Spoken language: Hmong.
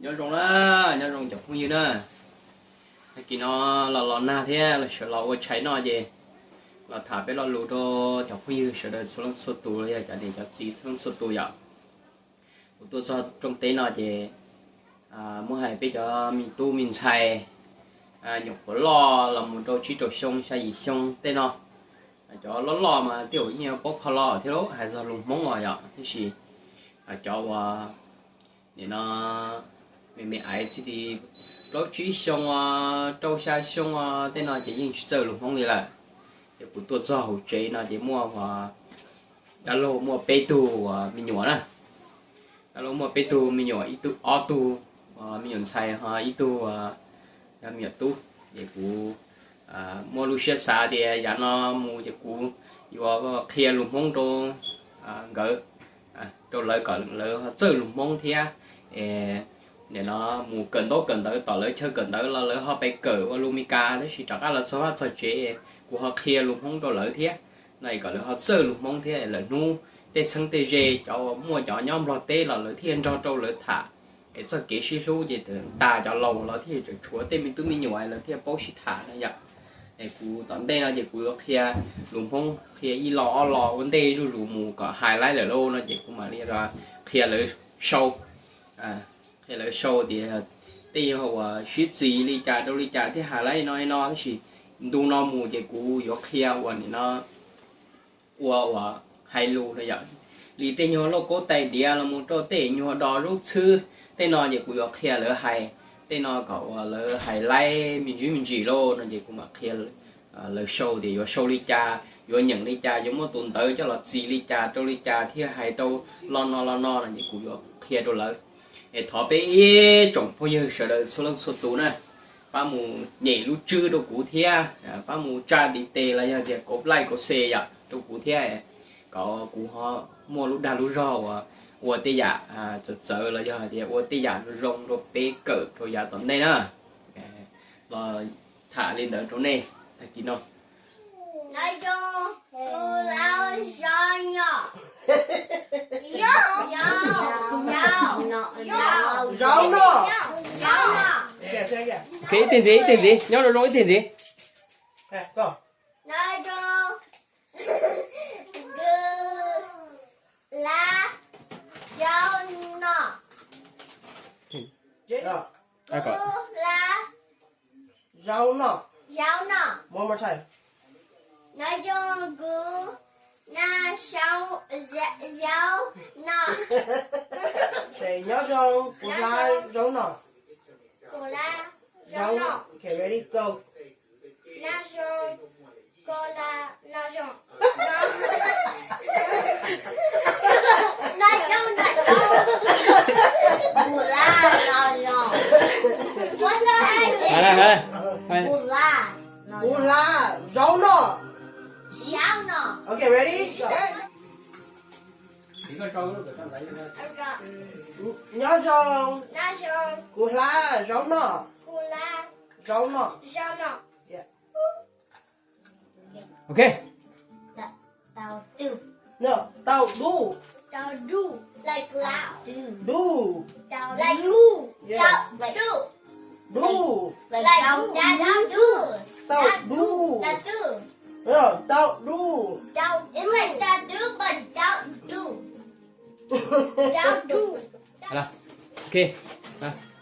Nyob zoo na, nyob zoo cov phooj ywg na. Tag kis no los los nag thiab los sawv los ua tshais noj ces los tham peb lo lus rau cov phooj ywg sawv daws txhua leej txhua tus los yog cov niam cov txiv txhua leej txhua tus yom. Kuv tuaj txog rooj teb no ces muab hais peb cov me tub me ntxhais nyuam qhuav loj los mus rau tsib rau xyoo xya yim xyoo tej no, cov loj loj mas tej zaum yeej paub qhov loj thiab hais txog lus Hmoob os yom, tiam sis cov uas nim no me me aiv txij li plaub tsib xyoo, rau xya xyoo tej no ces yeej tsis txawj lus Hmoob li lawm. Ces kuv tuaj txog hauv tsev no ces muaj dab laug muaj peb tug me nyuam na. Dab laug muaj peb tug me nyuam, ib tug, ob tug me nyuam ntxhais ho ib tug me nyuam tub. Ces kuv muaj lub siab xav tias yav no mus ces kuv yuav qhia lus Hmoob rau nkawd, rau lawv kom lawv ho txawj lus Hmoob thiab. Nim no mus kawm ntaub kawm ntawv tom lawv chaw kawm ntawv los lawv ho pais kawm ua lus Meskas, tab sis rov qab los txog vaj txog tsev kuv ho qhia lus Hmoob rau lawv thiab. No es kom lawv ho txawj lus Hmoob thiab lwm hnub tej txheeb tej ze cov muaj cov nyob Nplog teb los lawv thiaj nrog rau lawv tham. Es txoj kev sib hlub ces tag cov laus los thiaj tseem tshuav tej me tub me nyuam lawv thiaj paub sib tham na yom. Es kuv tom ntej no ces kuv yuav qhia lus Hmoob qhia ib lo ob lo ua ntej zuj zus mus kom hais laib lawm lauj no ces kuv mam li qhia lawv sau, qhia lawv sau tias tej yog uas sib txis li cas rau li cas thiaj hais laib no no, tab sis ntu no mus ces kuv yuav qhia uas nim no ua uas hais lus no yom, li tej nyuag lauj kaub tais diav los mus rau tej nyuag do zaub txhwb tej no ces kuv yuav qhia lawv hais tej no kom uas lawv hais laib me ntsis me ntsis lauj no ces kuv mam qhia lawv sau tias yuav sau li cas, yuav nyeem li cas, yuav muab tus ntawv coj los txis li cas rau li cas thiaj hais tau lo no lo no no ces kuv yuav qhia rau lawv. Es thov peb ib tsoom phooj ywg sawv daws txhua leej txhua tus na, pab mus nyem lub tswb rau kuv thiab, pab mus tsa ntiv tes los yog tias kauv like kauv share yom rau kuv thiab, kom kuv ho muaj lub dag lub zog uas ua tej yam txawv txawv los yog hais tias ua tej yam zoo zoo rau peb kawm rau yav tom ntej na. Los tham li ntawd rau nej tag kis no. Zaub noj. Ok, ib teg ntxiv, ib teg ntxiv, nyob zoo zoo ib teg ntxiv. Zaub noj. Zaub noj. One more time. Nyob zoo, kuv hla zaub noj. Nyob zoo, kuv hla zaub noj. Kuv hla zaub noj. Ok, ready, go. Nyob zoo, kuv hla noj zoo. Noj zoo, noj zoo. Kuv hla noj zoo. Kuv hla. Kuv hla zaub noj. Zaub noj. Ok, ready, go. Nyob zoo. Nyob zoo. Kuv hla zaub noj. Kuv hla zaub noj. Zaub noj. Yeah. Ok. Tau du. No, tau du. Tau du. Like loud. Du. Tau du. Yeah. Tau du. Du. Like tau du. Tau du. Tau du. Yeah, tau du. Tau, it's like tau du, but tau du. Tau du. Halo. Ok. Halo.